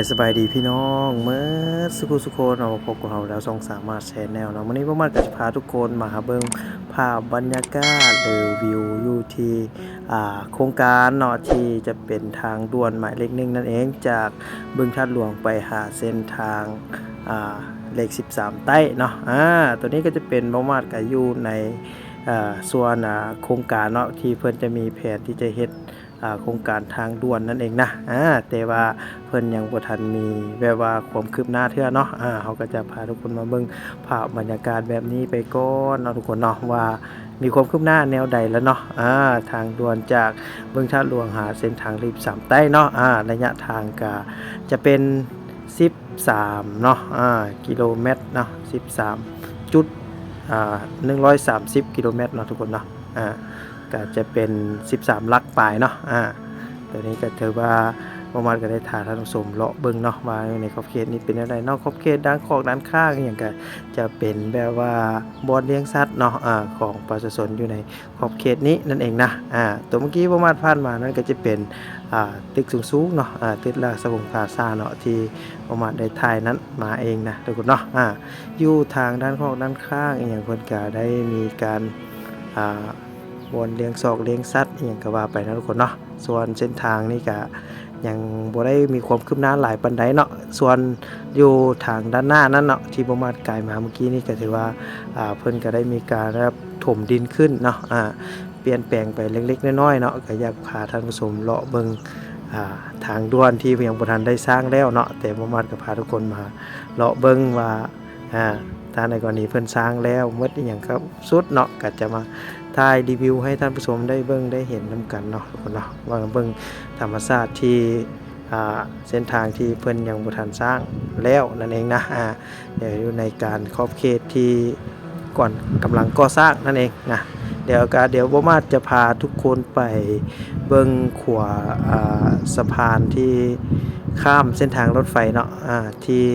ສະບາຍດີພີ່ນ້ອງເໝິດສຸຜູ້ສຸຄົນເນາະ ມາພົບກັບເຮົາແລ້ວ ຊ່ອງສາມາດແຊນແນວເນາະ. ມື້ນີ້ພວກມັນກໍຈະພາທຸກຄົນມາຫາເບິ່ງພາບບັນຍາກາດ ຫຼື ວິວຢູ່ທີ່ ອ່າ ໂຄງການເນາະ ທີ່ຈະເປັນທາງດ່ວນໝາຍເລກໜຶ່ງນັ້ນເອງ ຈາກບຶງທາດຫຼວງໄປຫາເສັ້ນທາງ ອ່າ ເລກສິບສາມໃຕ້ເນາະ. ອ່າ ໂຕນີ້ກໍຈະເປັນ ບໍ່ມາດກໍຢູ່ໃນ ອ່າ ສ່ວນ ອ່າ ໂຄງການເນາະ ທີ່ເພິ່ນຈະມີແຜນທີ່ຈະເຮັດ ອ່າ ໂຄງການທາງດ່ວນນັ້ນເອງນະ. ອ່າ ແຕ່ວ່າເພິ່ນຍັງບໍ່ທັນມີແບບວ່າຄວາມຄືບໜ້າເທື່ອເນາະ. ອ່າ ເຮົາກໍຈະພາທຸກຄົນມາເບິ່ງພາບບັນຍາກາດແບບນີ້ໄປກ່ອນເນາະ ທຸກຄົນເນາະ ວ່າມີຄວາມຄືບໜ້າແນວໃດແລ້ວເນາະ. ອ່າ ທາງດ່ວນຈາກບຶງທາດຫຼວງຫາເສັ້ນທາງເລກສິບສາມໃຕ້ເນາະ. ອ່າ ໄລຍະທາງກໍຈະເປັນສິບສາມເນາະ ອ່າ ກິໂລແມັດເນາະ ສິບສາມຈຸດ ອ່າ ໜຶ່ງຮ້ອຍສາມສິບກິໂລແມັດເນາະ ທຸກຄົນເນາະ. ອ່າ ກໍຈະເປັນສິບສາມຫຼັກປາຍເນາະ. ອ່າ ໂຕນີ້ກໍຖືວ່າບໍ່ມາດກໍໄດ້ພາທ່ານຜູ້ຊົມເລາະເບິ່ງເນາະ ວ່າໃນຂອບເຂດນີ້ເປັນແນວໃດເນາະ. ຂອບເຂດດ້ານຂອກດ້ານຂ້າງອີ່ຫຍັງກໍຈະເປັນແບບວ່າບ່ອນລ້ຽງສັດເນາະ ອ່າ ຂອງປະຊາຊົນຢູ່ໃນຂອບເຂດນີ້ນັ້ນເອງນະ. ອ່າ ໂຕເມື່ອກີ້ບໍ່ມາດຜ່ານມານັ້ນກໍຈະເປັນ ອ່າ ຕຶກສູງໆເນາະ ອ່າ ຕຶກລາຊະວົງພລາຊາເນາະ ທີ່ບໍ່ມາດໄດ້ຖ່າຍນັ້ນມາເອງນະ ທຸກຄົນເນາະ. ອ່າ ຢູ່ທາງດ້ານຂອກດ້ານຂ້າງອີ່ຫຍັງ ເພິ່ນກໍໄດ້ມີການ ອ່າ ບ່ອນລ້ຽງຊອກລ້ຽງສັດອີ່ຫຍັງກໍວ່າໄປເນາະ ທຸກຄົນເນາະ. ສ່ວນເສັ້ນທາງນີ້ກະຍັງບໍ່ໄດ້ມີຄວາມຄືບໜ້າຫຼາຍປານໃດເນາະ. ສ່ວນຢູ່ທາງດ້ານໜ້ານັ້ນເນາະ ທີ່ບໍ່ມາດກາຍມາເມື່ອກີ້ນີ້ ກໍຖືວ່າ ອ່າ ເພິ່ນກໍໄດ້ມີການແບບຖົມດິນຂຶ້ນເນາະ ອ່າ ປ່ຽນແປງໄປເລັກໆນ້ອຍໆເນາະ. ກໍຢາກພາທ່ານຜູ້ຊົມເລາະເບິ່ງ ອ່າ ທາງດ່ວນທີ່ຍັງບໍ່ທັນໄດ້ສ້າງແລ້ວເນາະ ແຕ່ບໍ່ມາດກໍພາທຸກຄົນມາເລາະເບິ່ງວ່າ ອ່າ ຖ້າໃນກໍລະນີເພິ່ນສ້າງແລ້ວໝົດອີ່ຫຍັງກໍສຸດເນາະ ກໍຈະມາຖ່າຍຣີວິວໃຫ້ທ່ານຜູ້ຊົມໄດ້ເບິ່ງໄດ້ເຫັນນຳກັນເນາະ ທຸກຄົນເນາະ. ວ່າເບິ່ງທຳມະຊາດທີ່ ອ່າ ເສັ້ນທາງທີ່ເພິ່ນຍັງບໍ່ທັນສ້າງແລ້ວນັ້ນເອງນະ. ອ່າ ດຽວຢູ່ໃນການຂອບເຂດທີ່ກ່ອນ ກຳລັງກໍ່ສ້າງນັ້ນເອງນະ. ດຽວກໍ ດຽວບໍ່ມາດຈະພາທຸກຄົນໄປເບິ່ງຂົວ ອ່າ ສະພານທີ່ຂ້າມເສັ້ນທາງລົດໄຟເນາະ ອ່າ ທີ່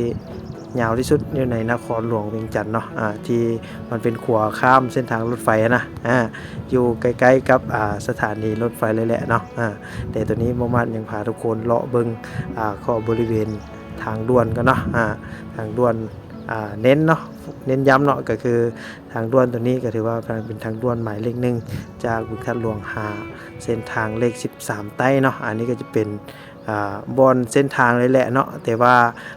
ຍາວທີ່ສຸດຢູ່ໃນນະຄອນຫຼວງວຽງຈັນເນາະ ອ່າ ທີ່ມັນເປັນຂົວຂ້າມເສັ້ນທາງລົດໄຟຫັ້ນນະ ອ່າ ຢູ່ໃກ້ໆກັບ ອ່າ ສະຖານີລົດໄຟເລີຍແຫຼະເນາະ. ອ່າ ແຕ່ໂຕນີ້ບໍ່ມາດຍັງພາທຸກຄົນເລາະເບິ່ງ ອ່າ ເຂາະບໍລິເວນທາງດ່ວນກ່ອນເນາະ ອ່າ ທາງດ່ວນ ອ່າ ເນັ້ນເນາະ ເນັ້ນຢ້ຳເນາະ ກໍຄືທາງດ່ວນໂຕນີ້ກໍຖືວ່າເປັນທາງດ່ວນໝາຍເລກໜຶ່ງ ຈາກບຶງທາດຫຼວງຫາເສັ້ນທາງເລກສິບສາມໃຕ້ເນາະ. ອັນນີ້ກໍຈະເປັນ ອ່າ ບ່ອນເສັ້ນທາງເລີຍແຫຼະເນາະ ແຕ່ວ່າ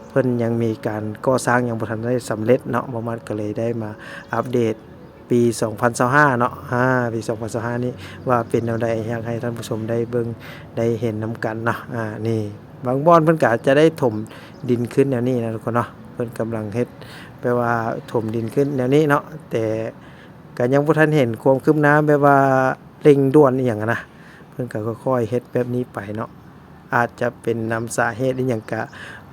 ເພິ່ນຍັງມີການກໍ່ສ້າງຍັງບໍ່ທັນໄດ້ສຳເລັດເນາະ ບໍ່ມາດກໍເລີຍໄດ້ມາອັບເດດປີສອງພັນຊາວຫ້າເນາະ. ອ່າ ປີສອງພັນຊາວຫ້ານີ້ວ່າເປັນແນວໃດ ຢາກໃຫ້ທ່ານຜູ້ຊົມໄດ້ເບິ່ງໄດ້ເຫັນນຳກັນເນາະ. ອ່າ ນີ້ບາງບ່ອນເພິ່ນກໍອາດຈະໄດ້ຖົມດິນຂຶ້ນແນວນີ້ນະ ທຸກຄົນເນາະ ເພິ່ນກຳລັງເຮັດແບບວ່າຖົມດິນຂຶ້ນແນວນີ້ເນາະ ແຕ່ກໍຍັງບໍ່ທັນເຫັນຄວາມຄືບໜ້າແບບວ່າເລັ່ງດ່ວນອີ່ຫຍັງຫັ້ນນະ. ເພິ່ນກໍຄ່ອຍໆເຮັດແບບນີ້ໄປເນາະ ອາດຈະເປັນນຳສາເຫດອີ່ຫຍັງກະ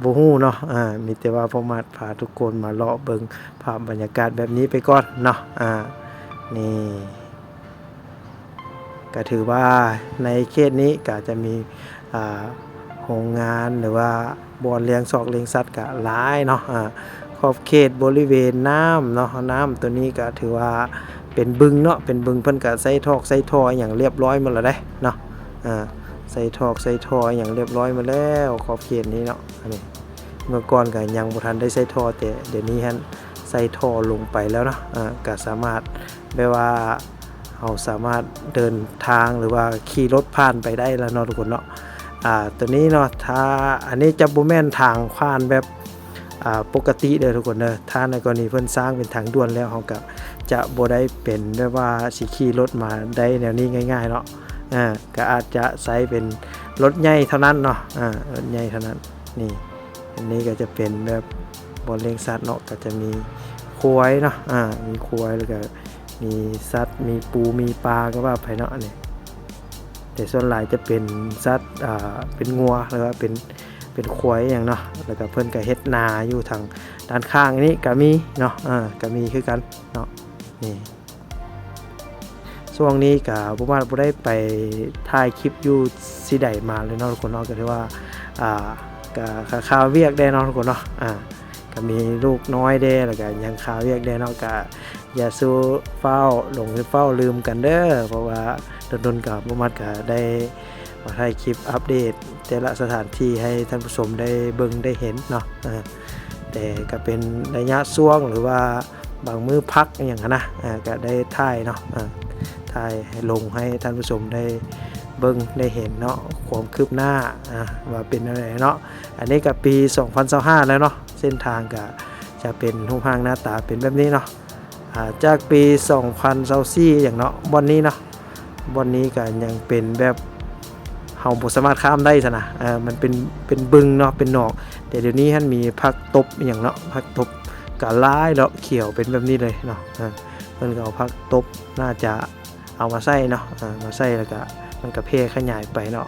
ບໍ່ຮູ້ເນາະ. ອ່າ ມີແຕ່ວ່າພວກມາພາທຸກຄົນມາເລາະເບິ່ງພາບບັນຍາກາດແບບນີ້ໄປກ່ອນເນາະ. ອ່າ ນີ້ ກະຖືວ່າໃນເຂດນີ້ກະຈະມີ ອ່າ ໂຮງງານ ຫຼືວ່າບ່ອນລ້ຽງຊອກລ້ຽງສັດກະຫຼາຍເນາະ. ອ່າ ຂອບເຂດບໍລິເວນນ້ຳເນາະ ນ້ຳໂຕນີ້ກະຖືວ່າເປັນບຶງເນາະ ເປັນບຶງ ເພິ່ນກະໃສ່ຖອກໃສ່ທໍ່ອີ່ຫຍັງລຽບຮ້ອຍໝົດແລ້ວເດ້ເນາະ. ອ່າ ໃສ່ຖອກໃສ່ທໍ່ອີ່ຫຍັງລຽບຮ້ອຍໝົດແລ້ວ ຂອບເຂດນີ້ເນາະ. ອັນນີ້ ເມື່ອກ່ອນກໍຍັງບໍ່ທັນໄດ້ໃສ່ທໍ່ ແຕ່ດຽວນີ້ຫັ້ນໃສ່ທໍ່ລົງໄປແລ້ວເນາະ. ເອີ ກໍສາມາດ ແບບວ່າເຮົາສາມາດເດີນທາງ ຫຼືວ່າຂີ່ລົດຜ່ານໄປໄດ້ແລ້ວເນາະ ທຸກຄົນເນາະ. ອ່າ ຕົວນີ້ເນາະ ຖ້າ ອັນນີ້ຈະບໍ່ແມ່ນທາງຜ່ານແບບ ອ່າ ປົກກະຕິເດີ ທຸກຄົນເດີ. ຖ້າໃນກໍລະນີເພິ່ນສ້າງເປັນທາງດ່ວນແລ້ວ ເຮົາກໍຈະບໍ່ໄດ້ເປັນແບບວ່າຊິຂີ່ລົດມາໄດ້ແນວນີ້ງ່າຍໆເນາະ. ອ່າ ກໍອາດຈະໃຊ້ເປັນລົດໃຫຍ່ເທົ່ານັ້ນເນາະ ອ່າ ລົດໃຫຍ່ເທົ່ານັ້ນ. ນີ້ ອັນນີ້ກໍຈະເປັນແບບບ່ອນລ້ຽງສັດເນາະ ກໍຈະມີຄວາຍເນາະ ອ່າ ມີຄວາຍ ແລ້ວກໍມີສັດ ມີປູ ມີປາ ກໍວ່າໄປເນາະ. ອັນນີ້ ແຕ່ສ່ວນຫຼາຍຈະເປັນສັດ ອ່າ ເປັນງົວ ຫຼືວ່າເປັນ ເປັນຄວາຍອີ່ຫຍັງເນາະ. ແລ້ວກໍເພິ່ນກໍເຮັດນາຢູ່ທາງດ້ານຂ້າງນີ້ກໍມີເນາະ ອ່າ ກໍມີຄືກັນເນາະ. ນີ້ ຊ່ວງນີ້ກະບໍ່ວ່າບໍ່ໄດ້ໄປຖ່າຍຄລິບຢູ່ຊິໃດມາເລີຍເນາະ ທຸກຄົນເນາະ. ກໍຖືວ່າ ອ່າ ກະຄາວຽກແດ່ເນາະ ທຸກຄົນເນາະ. ອ່າ ກະມີລູກນ້ອຍແດ່ ແລ້ວກະຍັງຄາວຽກແດ່ເນາະ. ກະຢ່າສູ່ຟ້າວຫຼົງ ຢ່າຟ້າວລືມກັນເດີ ເພາະວ່າດົນໆກະບໍ່ມັດກະໄດ້ ມາຖ່າຍຄລິບອັບເດດແຕ່ລະສະຖານທີ່ໃຫ້ທ່ານຜູ້ຊົມໄດ້ເບິ່ງໄດ້ເຫັນເນາະ. ເອີ ແຕ່ກໍເປັນໄລຍະຊ່ວງ ຫຼືວ່າບາງມື້ພັກອີ່ຫຍັງຫັ້ນນະ ເອີ ກໍໄດ້ຖ່າຍເນາະ ເອີ ຖ່າຍໃຫ້ລົງໃຫ້ທ່ານຜູ້ຊົມໄດ້ເບິ່ງໄດ້ເຫັນເນາະ ຄວາມຄືບໜ້າ ອ່າ ວ່າເປັນແນວໃດເນາະ. ອັນນີ້ກໍປີສອງພັນຊາວຫ້າແລ້ວເນາະ ເສັ້ນທາງກໍຈະເປັນຮູບຮ່າງໜ້າຕາເປັນແບບນີ້ເນາະ. ອ່າ ຈາກປີສອງພັນຊາວສີ່ຫຍັງເນາະ ບ່ອນນີ້ເນາະ ບ່ອນນີ້ກໍຍັງເປັນແບບ ເຮົາບໍ່ສາມາດຂ້າມໄດ້ຊັ້ນນະ ເອີ ມັນເປັນ ເປັນບຶງເນາະ ເປັນໜອງ. ແຕ່ດຽວນີ້ຫັ້ນມີຜັກຕົບອີ່ຫຍັງເນາະ ຜັກຕົບກໍຫຼາຍເນາະ ຂຽວເປັນແບບນີ້ເລີຍເນາະ. ເອີ ເພິ່ນກໍເອົາຜັກຕົບ ໜ້າຈະເອົາມາໃສ່ເນາະ ເອີ ມາໃສ່ ແລ້ວກໍມັນກໍແຜ່ຂະຫຍາຍໄປເນາະ.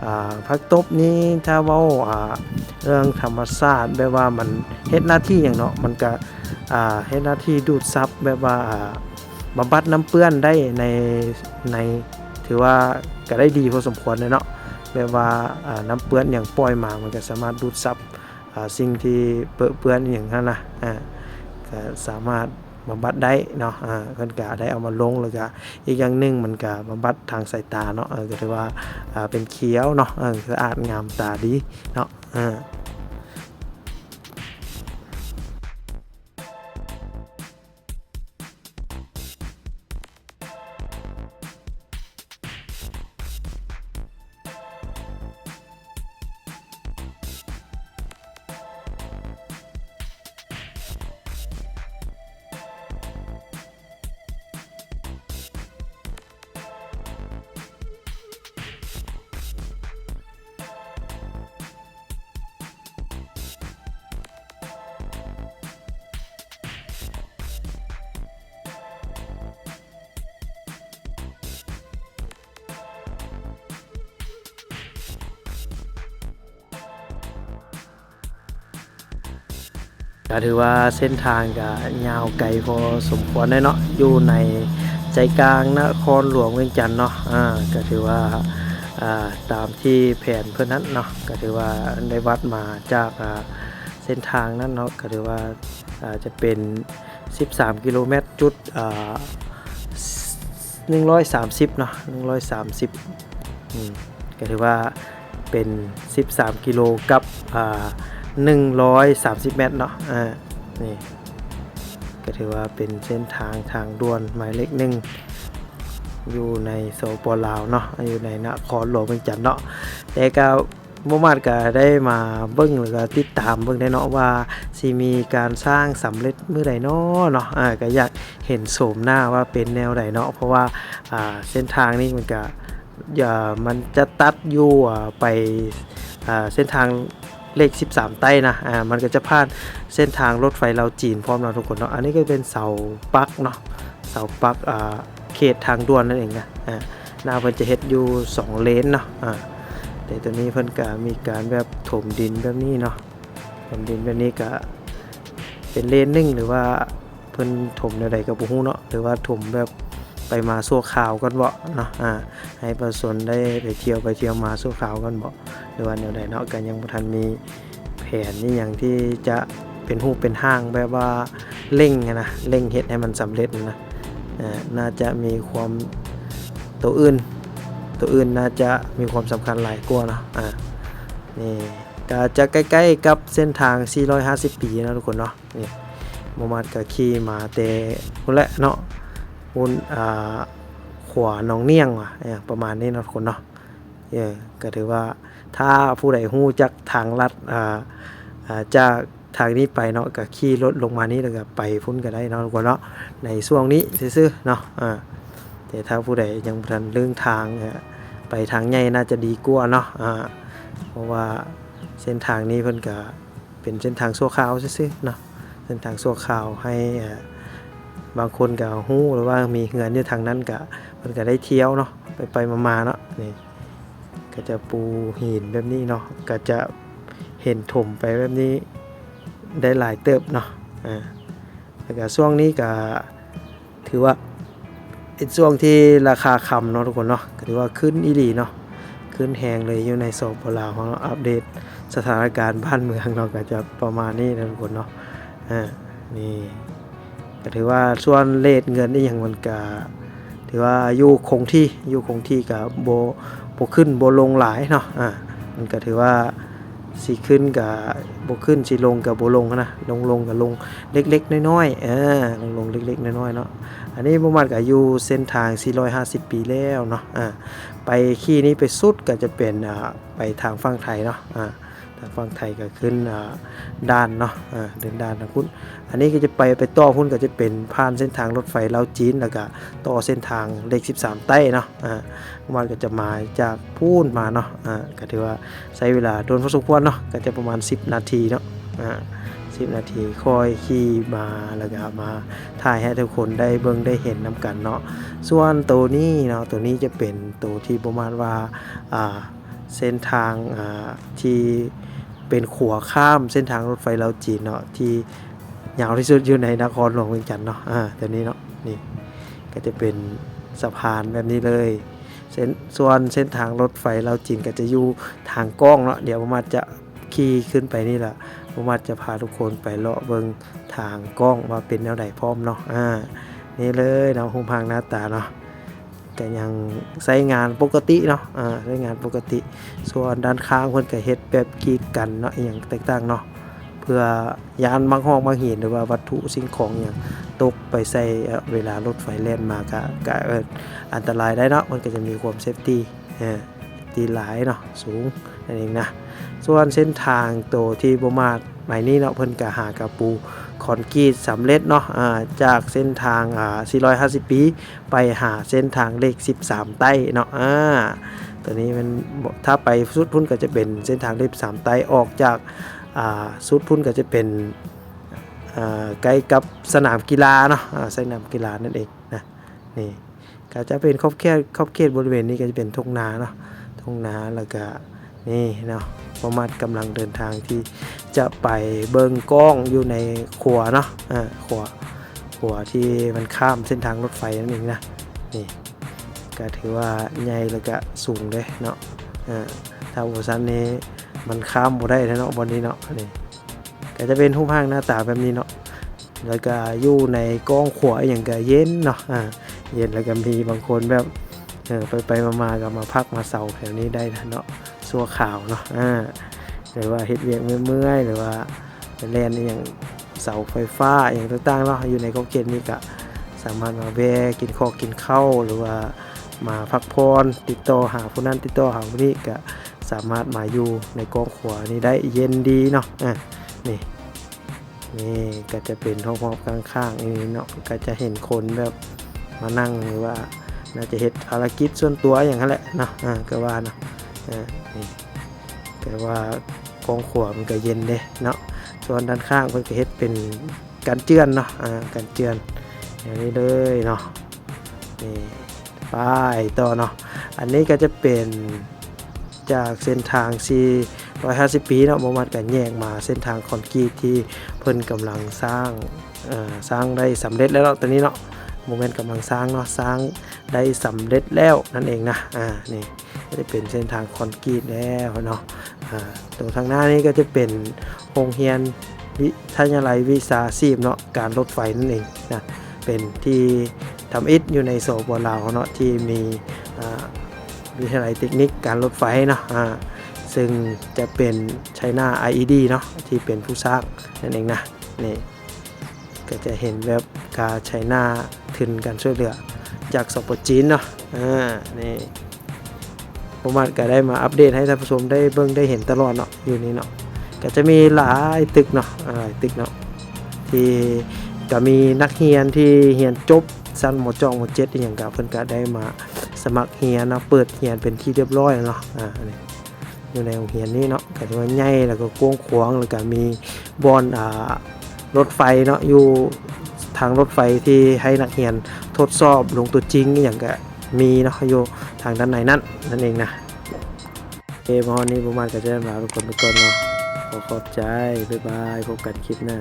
ອ່າ ຜັກຕົບນີ້ ຖ້າເວົ້າ ອ່າ ເລື່ອງທຳມະຊາດ ແບບວ່າມັນເຮັດໜ້າທີ່ຫຍັງເນາະ ມັນກະ ອ່າ ເຮັດໜ້າທີ່ດູດຊັບ ແບບວ່າ ອ່າ ບຳບັດນ້ຳເປື້ອນໄດ້ໃນ ໃນ ຖືວ່າກະໄດ້ດີພໍສົມຄວນເລີຍເນາະ. ແບບວ່າ ອ່າ ນ້ຳເປື້ອນຫຍັງປ່ອຍມາ ມັນກະສາມາດດູດຊັບ ອ່າ ສິ່ງທີ່ເປິເປື້ອນອີ່ຫຍັງຫັ້ນນະ ອ່າ ກະສາມາດ ບຳບັດໄດ້ເນາະ. ເອີ ເພິ່ນກະໄດ້ເອົາມາລົງ ແລ້ວກະອີກຢ່າງໜຶ່ງ ມັນກະບຳບັດທາງສາຍຕາເນາະ ເອີ ກໍຖືວ່າ ອ່າ ເປັນຂຽວເນາະ ເອີ ສະອາດງາມຕາດີເນາະ ເອີ. ກະຖືວ່າເສັ້ນທາງກະຍາວໄກພໍສົມຄວນເລີຍເນາະ ຢູ່ໃນໃຈກາງນະຄອນຫຼວງວຽງຈັນເນາະ. ອາ ກະຖືວ່າ ອາ ຕາມທີ່ແຜນເພິ່ນຫັ້ນເນາະ ກະຖືວ່າໄດ້ວັດມາຈາກ ອາ ເສັ້ນທາງນັ້ນເນາະ ກະຖືວ່າ ອາ ຈະເປັນສິບສາມກິໂລແມັດຈຸດ ອາ ໜຶ່ງຮ້ອຍສາມສິບເນາະ ໜຶ່ງຮ້ອຍສາມສິບ ອືມ ກໍຖືວ່າເປັນສິບສາມກິໂລກັບ ອາ ໜຶ່ງຮ້ອຍສາມສິບແມັດເນາະ. ອາ ນີ້ກໍຖືວ່າເປັນເສັ້ນທາງທາງດ່ວນໝາຍເລກໜຶ່ງ ຢູ່ໃນ ສປ ລາວເນາະ ຢູ່ໃນນະຄອນຫຼວງວຽງຈັນເນາະ. ແຕ່ກໍ ບໍ່ມາດກໍໄດ້ມາເບິ່ງ ແລ້ວກໍຕິດຕາມເບິ່ງໄດ້ເນາະ ວ່າຊິມີການສ້າງສຳເລັດມື້ໃດເນາະ ເນາະ. ອາ ກໍຢາກເຫັນໂສມໜ້າວ່າເປັນແນວໃດເນາະ ເພາະວ່າ ອາ ເສັ້ນທາງນີ້ມັນກໍ ອາ ມັນຈະຕັດຢູ່ ອາ ໄປ ອາ ເສັ້ນທາງເລກສິບສາມໃຕ້ນະ ອາ ມັນກໍຈະຜ່ານເສັ້ນທາງລົດໄຟລາວຈີນພ້ອມເນາະທຸກຄົນເນາະ. ອັນນີ້ກໍເປັນເສົາປັກເນາະ ເສົາປັກ ອາ ເຂດທາງດ່ວນນັ້ນເອງນະ. ອາ ໜ້າເພິ່ນຈະເຮັດຢູ່ສອງເລນເນາະ ອາ ແຕ່ໂຕນີ້ເພິ່ນກະມີການແບບຖົມດິນແບບນີ້ເນາະ ຖົມດິນແບບນີ້ກະເປັນເລນໜຶ່ງ ຫຼືວ່າເພິ່ນຖົມແນວໃດກໍບໍ່ຮູ້ເນາະ ຫຼືວ່າຖົມແບບໄປມາຊົ່ວຄາວກ່ອນເບາະເນາະ ອາ ໃຫ້ປະຊາຊົນໄດ້ໄປທ່ຽວໄປທ່ຽວມາຊົ່ວຄາວກ່ອນເບາະ ຫຼືວ່າແນວໃດເນາະ ກໍຍັງບໍ່ທັນມີ ແຜນອີ່ຫຍັງທີ່ຈະເປັນຮູບເປັນຮ່າງ ແບບວ່າເລັ່ງຫັ້ນນະ ເລັ່ງເຮັດໃຫ້ມັນສຳເລັດຫັ້ນນະ. ເອີ ໜ້າຈະມີຄວາມ ໂຕອື່ນ ໂຕອື່ນໜ້າຈະມີຄວາມສຳຄັນຫຼາຍກວ່າເນາະ. ອາ ນີ້ກໍຈະໃກ້ໆກັບເສັ້ນທາງສີ່ຮ້ອຍຫ້າສິບປີເນາະທຸກຄົນເນາະ. ນີ້ ບໍ່ມາດກໍຂີ່ມາແຕ່ພຸ້ນແຫຼະເນາະ ພຸ້ນ ອາ ຂົວໜອງໜ້ຽງຫວາ ເອີ ປະມານນີ້ເນາະທຸກຄົນເນາະ. ເອີ ກໍຖືວ່າຖ້າຜູ້ໃດຮູ້ຈັກທາງລັດ ອ່າ ອ່າ ຈາກທາງນີ້ໄປເນາະ ກໍຂີ່ລົດລົງມານີ້ ແລ້ວກໍໄປພຸ້ນກໍໄດ້ເນາະທຸກຄົນເນາະ ໃນຊ່ວງນີ້ຊື່ໆເນາະ. ອາ ແຕ່ຖ້າຜູ້ໃດຍັງບໍ່ທັນເລີ່ມທາງ ອາ ໄປທາງໃຫຍ່ໜ້າຈະດີກວ່າເນາະ ອາ ເພາະວ່າເສັ້ນທາງນີ້ເພິ່ນກໍ ເປັນເສັ້ນທາງຊົ່ວຄາວຊື່ໆເນາະ ເສັ້ນທາງຊົ່ວຄາວໃຫ້ ເອີ ບາງຄົນກໍຮູ້ ຫຼືວ່າມີເຮືອນຢູ່ທາງນັ້ນ ກະເພິ່ນກໍໄດ້ທ່ຽວເນາະ ໄປໆມາໆເນາະ. ນີ້ກໍຈະປູຫີນແບບນີ້ເນາະ ກໍຈະເຫັນຖົມໄປແບບນີ້ໄດ້ຫຼາຍເຕີບເນາະ. ອາ ແລ້ວກໍຊ່ວງນີ້ກໍ ຖືວ່າເປັນຊ່ວງທີ່ລາຄາຄຳເນາະທຸກຄົນເນາະ ກໍຖືວ່າຂຶ້ນອີ່ຫຼີເນາະ ຂຶ້ນແຮງເລີຍຢູ່ໃນ ສປ ລາວເຮົາເນາະ. ອັບເດດສະຖານະການບ້ານເມືອງເນາະ ກໍຈະປະມານນີ້ເນາະທຸກຄົນເນາະ. ອາ ນີ້ກໍຖືວ່າສ່ວນເລດເງິນອີ່ຫຍັງມັນກໍຖືວ່າຢູ່ຄົງທີ່ ຢູ່ຄົງທີ່ ກໍບໍ່ ບໍ່ ບໍ່ຂຶ້ນບໍ່ລົງຫຼາຍເນາະ ອາ ມັນກໍຖືວ່າຊິຂຶ້ນກໍບໍ່ຂຶ້ນ ຊິລົງກໍບໍ່ລົງນະ ລົງໆກໍລົງເລັກໆນ້ອຍໆ ເອີ ລົງໆເລັກໆນ້ອຍໆເນາະ. ອັນນີ້ບໍ່ມາດກໍຢູ່ເສັ້ນທາງສີ່ຮ້ອຍຫ້າສິບປີແລ້ວເນາະ ອາ ໄປຂີ່ນີ້ໄປສຸດກໍຈະເປັນ ອາ ໄປທາງຝັ່ງໄທເນາະ ອາ ທາງຝັ່ງໄທກໍຂຶ້ນ ອາ ດ່ານເນາະ ອາ ເດີ່ນດ່ານທາງພຸ້ນ. ອັນນີ້ກໍຈະໄປ ໄປຕໍ່ພຸ້ນກໍຈະເປັນຜ່ານເສັ້ນທາງລົດໄຟລາວຈີນ ແລ້ວກໍຕໍ່ເສັ້ນທາງເລກສິບສາມໃຕ້ເນາະ ອາ ມັນກໍຈະມາຈາກພຸ້ນມາເນາະ ອາ ກໍຖືວ່າໃຊ້ເວລາດົນພໍສົມຄວນເນາະ ກໍຈະປະມານສິບນາທີເນາະ ອາ ສິບນາທີ ຄ່ອຍຂີ່ມາ ແລ້ວກໍມາຖ່າຍໃຫ້ທຸກຄົນໄດ້ເບິ່ງໄດ້ເຫັນນຳກັນເນາະ. ສ່ວນໂຕນີ້ເນາະ ໂຕນີ້ຈະເປັນໂຕທີ່ບໍ່ມາດວ່າ ອາ ເສັ້ນທາງ ອາ ທີ່ເປັນຂົວຂ້າມເສັ້ນທາງລົດໄຟລາວຈີນເນາະ ທີ່ຍາວທີ່ສຸດຢູ່ໃນນະຄອນຫຼວງວຽງຈັນເນາະ ອາ ຕົວນີ້ເນາະ ນີ້ກໍຈະເປັນສະພານແບບນີ້ເລີຍ. ເສັ້ນ ສ່ວນເສັ້ນທາງລົດໄຟລາວຈີນກໍຈະຢູ່ທາງກ້ອງເນາະ ດຽວບໍ່ມາດຈະຂີ່ຂຶ້ນໄປນີ້ລະ ບໍ່ມາດຈະພາທຸກຄົນໄປເລາະເບິ່ງທາງກ້ອງວ່າເປັນແນວໃດພ້ອມເນາະ ອາ ນີ້ເລີຍເນາະ ຮູບຮ່າງໜ້າຕາເນາະ. ກໍຍັງໃຊ້ງານປົກກະຕິເນາະ ອາ ໃຊ້ງານປົກກະຕິ. ສ່ວນດ້ານຂ້າງເພິ່ນກໍເຮັດແບບກີດກັນເນາະ ອີ່ຫຍັງແຕກຕ່າງເນາະ ເພື່ອຢ້ານໝາກຮອກໝາກຫີນ ຫຼືວ່າວັດຖຸສິ່ງຂອງຫຍັງຕົກໄປໃສ່ ເວລາລົດໄຟແລ່ນມາ ກະ ກະ ເອີ ອັນຕະລາຍໄດ້ເນາະ. ມັນກໍຈະມີຄວາມເຊຟຕີ ເອີ ທີ່ຫຼາຍເນາະ ສູງ ນັ້ນເອງນະ. ສ່ວນເສັ້ນທາງໂຕທີ່ບໍ່ມາດໃໝ່ນີ້ເນາະ ເພິ່ນກະຫາກະປູຄອນກຣີດສຳເລັດເນາະ ອາ ຈາກເສັ້ນທາງ ອາ ສີ່ຮ້ອຍຫ້າສິບປີ ໄປຫາເສັ້ນທາງເລກສິບສາມໃຕ້ເນາະ ອາ ຕົວນີ້ມັນ ຖ້າໄປສຸດພຸ້ນກໍຈະເປັນເສັ້ນທາງເລກສິບສາມໃຕ້ ອອກຈາກ ອາ ສຸດພຸ້ນກໍຈະເປັນ ອາ ໃກ້ກັບສະໜາມກິລາເນາະ ອາ ສະໜາມກິລານັ້ນເອງນະ ນີ້ ກໍຈະເປັນຂອບເຂດ ຂອບເຂດບໍລິເວນນີ້ກໍຈະເປັນທົ່ງນາເນາະ ທົ່ງນາ ແລ້ວກະນີ້ເນາະ ບໍ່ມາດກຳລັງເດີນທາງທີ່ຈະໄປເບິ່ງກ້ອງຢູ່ໃນຂົວເນາະ ເອີ ຂົວ ຂົວທີ່ມັນຂ້າມເສັ້ນທາງລົດໄຟນັ້ນເອງນະ ນີ້ ກໍຖືວ່າໃຫຍ່ ແລ້ວກະສູງເດ້ເນາະ ເອີ ຖ້າບໍ່ຊັ້ນນີ້ມັນຂ້າມບໍ່ໄດ້ແທ້ເນາະ ບ່ອນນີ້ເນາະ ນີ້ ກໍຈະເປັນຮູບຮ່າງໜ້າຕາແບບນີ້ເນາະ ແລ້ວກະຢູ່ໃນກ້ອງຂົວອີ່ຫຍັງກະເຢັນເນາະ ອາ ເຢັນ ແລ້ວກະມີບາງຄົນແບບ ເອີ ໄປໆມາໆກໍມາພັກມາເຊົາແຖວນີ້ໄດ້ນະເນາະ ຊົ່ວຄາວເນາະ ອາ ຫຼືວ່າເຮັດວຽກເມື່ອຍໆ ຫຼືວ່າໄປແລ່ນອີ່ຫຍັງເສົາໄຟຟ້າອີ່ຫຍັງຕ່າງໆເນາະ ຢູ່ໃນຂອບເຂດນີ້ກະສາມາດມາແວ່ກິນຂອງກິນເຂົ້າ ຫຼືວ່າມາພັກຜ່ອນ ຕິດຕໍ່ຫາຜູ້ນັ້ນ ຕິດຕໍ່ຫາຜູ້ນີ້ ກະ ສາມາດມາຢູ່ໃນກ້ອງຂົວນີ້ໄດ້ ເຢັນດີເນາະ ອາ ນີ້ ນີ້ກໍຈະເປັນຮອບໆຂ້າງໆນີ້ເນາະ ກໍຈະເຫັນຄົນແບບມານັ່ງ ຫຼືວ່າໜ້າຈະເຮັດພາລະກິດສ່ວນຕົວຫຍັງຫັ້ນແຫຼະເນາະ ອາ ກໍວ່າເນາະ ອາ ນີ້ ແຕ່ວ່າກ້ອງຂົວມັນກໍເຢັນເດ້ເນາະ ສ່ວນດ້ານຂ້າງເພິ່ນກໍເຮັດເປັນ ກັນເຈື່ອນເນາະ ອາ ກັນເຈື່ອນ ແນວນີ້ເລີຍເນາະ ນີ້ ໄປຕໍ່ເນາະ ອັນນີ້ກໍຈະເປັນຈາກເສັ້ນທາງສີ່ຮ້ອຍຫ້າສິບປີເນາະ ບໍ່ມາດກໍແຍກມາເສັ້ນທາງຄອນກຣີດທີ່ເພິ່ນກຳລັງສ້າງ ເອີ ສ້າງໄດ້ສຳເລັດແລ້ວເນາະ ຕອນນີ້ເນາະ ບໍ່ແມ່ນກຳລັງສ້າງເນາະ ສ້າງໄດ້ສຳເລັດແລ້ວນັ້ນເອງນະ ອາ ນີ້ ກໍຈະເປັນເສັ້ນທາງຄອນກຣີດແລ້ວເນາະ ອາ ຕົງທາງໜ້ານີ້ກໍຈະເປັນໂຮງຮຽນວິທະຍາໄລວິຊາຊີບເນາະ ການລົດໄຟນັ້ນເອງນະ ເປັນທີ່ທຳອິດຢູ່ໃນ ສປປ ລາວເນາະ ທີ່ມີ ອາ ວິທະຍາໄລເຕັກນິກການລົດໄຟເນາະ ອາ ເຊິ່ງຈະເປັນໄຊນາ ໄອອີດີ ເນາະ ທີ່ເປັນຜູ້ສ້າງນັ້ນເອງນະ ນີ້ ກໍຈະເຫັນແບບກາໄຊນາທຶນການຊ່ວຍເຫຼືອຈາກ ສປປ ຈີນເນາະ ອາ ນີ້ ບໍ່ມາດກໍໄດ້ມາອັບເດດໃຫ້ທ່ານຜູ້ຊົມໄດ້ເບິ່ງໄດ້ເຫັນຕະຫຼອດເນາະ ຢູ່ນີ້ເນາະ ກໍຈະມີຫຼາຍຕຶກເນາະ ຫຼາຍຕຶກເນາະ ທີ່ກໍມີນັກຮຽນທີ່ຮຽນຈົບຊັ້ນ ມ.ຈອກ ມ.ເຈັດ ອີ່ຫຍັງກໍ ເພິ່ນກໍໄດ້ມາສະໝັກຮຽນເນາະ ເປີດຮຽນເປັນທີ່ຮຽບຮ້ອຍແລ້ວເນາະ ອາ ອັນນີ້ ຢູ່ໃນໂຮງຮຽນນີ້ເນາະ ກໍຖືວ່າໃຫຍ່ ແລ້ວກໍກວ້າງຂວາງ ແລ້ວກໍມີບ່ອນ ອ່າ ລົດໄຟເນາະ ຢູ່ທາງລົດໄຟທີ່ໃຫ້ນັກຮຽນທົດສອບລົງຕົວຈິງອີ່ຫຍັງກໍມີເນາະ ຢູ່ທາງດ້ານໃນນັ້ນ ນັ້ນເອງນະ. ໂອເຄ ມາຮອດນີ້ ບໍ່ມາດກໍຈະລາທຸກຄົນໄປກ່ອນເນາະ. ຂໍຂອບໃຈ ບາຍບາຍ ພົບກັນຄລິບໜ້າ.